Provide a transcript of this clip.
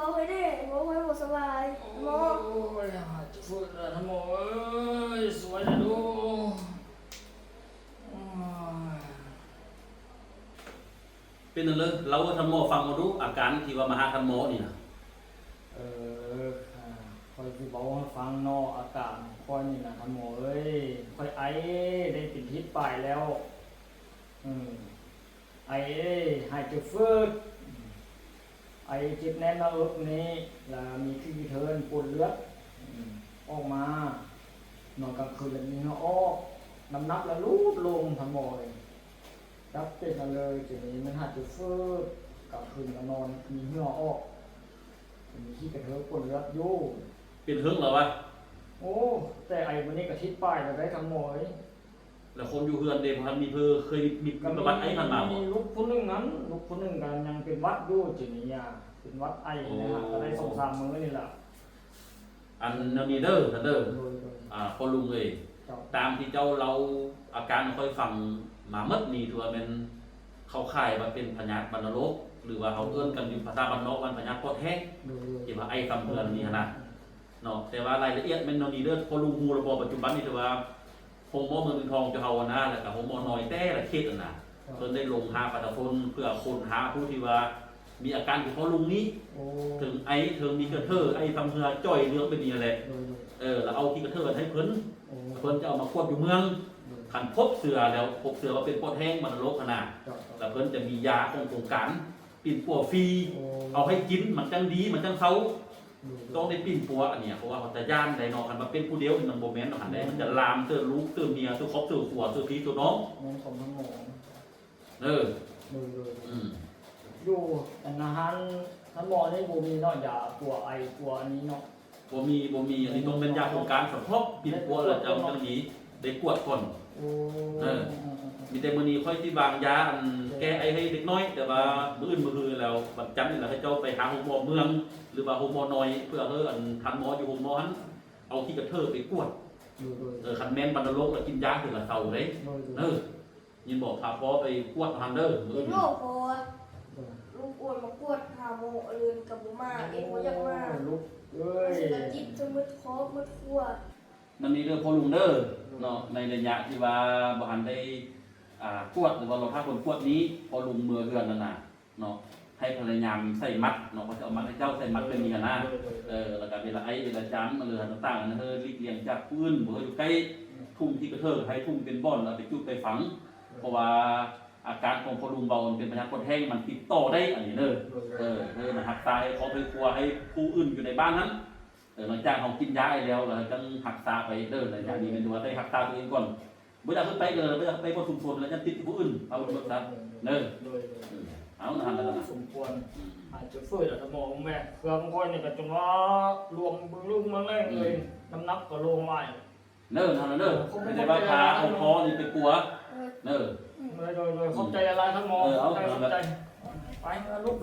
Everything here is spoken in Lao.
ເອົາໃຫ້ແດ່ ໝໍຂ້ອຍບໍ່ສະບາຍ ໝໍ. ໂອ້ຍ ເຈັບຟືດແລ້ວ ທ່ານໝໍເອີຍ ຊ່ວຍແດ່ດູ. ໂອ້ຍ ເປັນຫຍັງເລີຍ ເລົ່າໃຫ້ທ່ານໝໍຟັງເບິ່ງດູ ອາການທີ່ວ່າມາຫາທ່ານໝໍນີ້ນະ. ເອີ ຂ້ອຍຊິເວົ້າໃຫ້ຟັງເນາະ ອາການຂອງຂ້ອຍນີ້ນະ ທ່ານໝໍເອີຍ ຂ້ອຍໄອໄດ້ເປັນທິດປາຍແລ້ວ. ເອີ ໄອ ຫາຍໃຈຟືດ ອືມ ໄອເຈັບແໜ້ນໜ້າເອິກນີ້ ລະມີຂີ້ເທີນປົນເລືອດ ອືມ ອອກມາ ນອນກາງຄືນລະມີເຫື່ອອອກ ນ້ຳໜັກລະຫຼຸດລົງ ທ່ານໝໍເອີຍ ຈັກເປັນຫຍັງເລີຍ ດຽວນີ້ມັນຫາຍໃຈຟືດ ກາງຄືນກະນອນມີເຫື່ອອອກ ມີຂີ້ກະເທີນປົນເລືອດຢູ່. ເປັນເຫິງແລ້ວວະ? ໂອ້ ແຕ່ໄອມື້ນີ້ກະທິດປາຍແລ້ວເດ້ ທ່ານໝໍເອີຍ. ແລ້ວຄົນຢູ່ເຮືອນເດ ບໍ່ທັນມີເພີ ເຄີຍມີ ມີປະຫວັດໄອຜ່ານມາບໍ່? ມີລູກຜູ້ໜຶ່ງນັ້ນ ລູກຜູ້ໜຶ່ງກະຍັງເປັນຫວັດຢູ່ ເຈນີຍາ ເປັນຫວັດໄອ ໂອ້ ນະ ກະໄດ້ສອງສາມມື້ນີ້ລະ. ອັນແນວນີ້ເດີ ທ່ານເດີ ໂດຍ ໂດຍ ອ່າ ພໍ່ລຸງເອີຍ ເຈົ້າ ຕາມທີ່ເຈົ້າເລົ່າອາການໃຫ້ຂ້ອຍຟັງມາໝົດນີ້ ຖືວ່າແມ່ນເຂົາຂາຍວ່າເປັນພະຍາດວັນນະໂລກ ຫຼືວ່າເຮົາເອີ້ນກັນຢູ່ພາສາບ້ານນອກວ່າພະຍາດປອດແຫ້ງ ໂດຍ ໂດຍ ທີ່ວ່າໄອຕາມເຮືອນນີ້ຫັ້ນນະ ເນາະ ແຕ່ວ່າລາຍລະອຽດແມ່ນແນວນີ້ເດີ ພໍ່ລຸງຮູ້ແລ້ວບໍ່? ປັດຈຸບັນນີ້ຖືວ່າໂຮງໝໍເມືອງເມືອງທອງເຈົ້າເຮົາຫັ້ນນະ ແລ້ວກະໂຮງໝໍນ້ອຍແຕ່ລະເຂດຫັ້ນນະ ເພິ່ນໄດ້ລົງຫາປະຊາຊົນເພື່ອຄົ້ນຫາຜູ້ທີ່ວ່າມີອາການຄືພໍ່ລຸງນີ້ ໂອ້ ເຖິງໄອ ເຖິງມີກະເທີ ໄອທຳເຫື່ອ ຈ່ອຍເຫຼືອງແບບນີ້ແຫຼະ ໂດຍ ໂດຍ ເອີ ແລ້ວເອົາຂີ້ກະເທີໄປໃຫ້ເພິ່ນ ໂອ້ ເພິ່ນຈະເອົາມາກວດຢູ່ເມືອງ ໂດຍ ຄັນພົບເຊື້ອແລ້ວ ພົບເຊື້ອວ່າເປັນປອດແຫ້ງວັນນະໂລກຫັ້ນນະ ເຈົ້າ ເຈົ້າ ແລ້ວເພິ່ນຈະມີຢາຂອງໂຄງການ ປິ່ນປົວຟຣີ ໂອ້ ເອົາໃຫ້ກິນ ມັນຈັ່ງດີ ມັນຈັ່ງເຊົາ ໂດຍ ຕ້ອງໄດ້ປິ່ນປົວອັນນີ້ ເພາະວ່າເຮົາຈະຢ້ານໄດ໋ເນາະ ຄັນວ່າເປັນຜູ້ດຽວນີ້ມັນບໍ່ແມ່ນດອກຫັ້ນເດ້ ໂອ້ ມັນຈະລາມເຕີມລູກເຕີມເມຍ ເຕີມຄອບເຕີມຄົວ ເຕີມພີ່ເຕີມນ້ອງ ແມ່ນຄວາມທັງໝົດ ເອີ ໂດຍ ໂດຍ ອືມ ຢູ່ອັນນາຮານທ່ານໝໍນີ້ບໍ່ມີເນາະ ຢາປົວໄອປົວອັນນີ້ເນາະ? ບໍ່ມີ ບໍ່ມີ ອັນນີ້ຕ້ອງແມ່ນຢາໂຄງການສະເພາະ ປິ່ນປົວແລ້ວຈັ່ງມີ ໄດ້ກວດກ່ອນ ໂອ້ ເອີ ອືມໆໆ ມີແຕ່ມື້ນີ້ຂ້ອຍຊິວາງຢາ ອັນ ແກ້ໄອໃຫ້ເດັກນ້ອຍ ແຕ່ວ່າ ອືມ ມື້ອື່ນມື້ຮືແລ້ວ ວັນຈັນນີ້ລະ ໃຫ້ເຈົ້າໄປຫາໂຮງໝໍເມືອງ ຫຼືວ່າໂຮງໝໍນ້ອຍ ເພື່ອໃຫ້ ອັນ ທ່ານໝໍຢູ່ໂຮງໝໍຫັ້ນ ເອົາຂີ້ກະເທີໄປກວດ ໂດຍ ໂດຍ ເອີ ຄັນແມ່ນວັນນະໂລກລະກິນຢາເທື່ອລະເຊົາເດ້ ໂດຍ ໂດຍ ເອີ ຍິນບໍ່ ພາພໍ່ໄປກວດຫັ້ນເດີ ມື້ອື່ນ ເຫັນບໍ່ພໍ່ ໂດຍ ລູກອ້ວນມາກວດຫາໝໍ ອາເລີນກະບໍ່ມາ ເອັນບໍ່ຢາກມາ ລູກເອີຍ ກະຈິບຈົນໝົດຄອບໝົດຄົວ ນຳນີ້ເດີພໍ່ລຸງເດີ ໂດຍ ເນາະ ໃນໄລຍະທີ່ວ່າບໍ່ທັນໄດ້ ອ່າ ກວດ ຫຼືວ່າລໍຖ້າຜົນກວດນີ້ ພໍ່ລຸງເມືອເຮືອນຫັ້ນນະ ເນາະ ໃຫ້ພະຍາຍາມໃສ່ໝັດເນາະ ເຂົາຈະເອົາໝັດໃຫ້ເຈົ້າ ໃສ່ໝັດແບບນີ້ຫັ້ນນະ ໂດຍ ໂດຍ ເອີ ແລ້ວກະເວລາໄອ ເວລາຈາມ ຫຼື ຕ່າງໆ ໃຫ້ຫຼີກລ່ຽງຈາກຜູ້ອື່ນ ບໍ່ໃຫ້ຢູ່ໃກ້ ອືມ ທຸ່ມຂີ້ກະເທີ ໃຫ້ທຸ່ມເປັນບ່ອນ ເອົາໄປຈູດໄປຝັງ ໂດຍ ເພາະວ່າອາການຂອງພໍ່ລຸງເບົາ ມັນເປັນພະຍາດປອດແຫ້ງ ມັນຕິດຕໍ່ໄດ້ ອັນນີ້ເດີ ໂດຍ ເອີ ໃຫ້ມັນຮັກສາ ໃຫ້ຄອບໃຫ້ຄົວ ໃຫ້ຜູ້ອື່ນຢູ່ໃນບ້ານຫັ້ນ ເອີ ຫຼັງຈາກເຮົາກິນຢາໄອແລ້ວ ແລ້ວຈັ່ງຮັກສາໄປເດີ ໄລຍະນີ້ແມ່ນວ່າໄດ້ຮັກສາຕົວເອງກ່ອນ ບໍ່ຢາກໃຫ້ໄປເດີ ບໍ່ຢາກໃຫ້ໄປບ່ອນຊຸມຊົນ ແລ້ວຈັ່ງຕິດຜູ້ອື່ນ ເອົາໝົດຊະ ໂດຍ ໂດຍ ເດີ ໂດຍ ເອີ ເອົາຫັ້ນລະ ສົມຄວນ ອືມ ຫາຍຈະເຟີດອະ ໝໍແມ່ ເຄື່ອງຂ້ອຍນີ້ກະຈົນວ່າລວມເບິ່ງລຸງມາແລງເລີຍ ອືມ ນ້ຳໜັກກະລົງຫຼາຍ ເດີ ຫັ້ນລະເດີ ເອີ ຂອບໃຈ ແຕ່ວ່າພາເອົາພໍ່ນີ້ໄປປົວ ເອີ ເດີ ໂດຍ ໂດຍ ໂດຍ ຂອບໃຈຫຼາຍໆ ທ່ານໝໍ ເອີ ເອົາ ຂອບໃຈ ຂອບໃຈ ໄປເມືອລູກ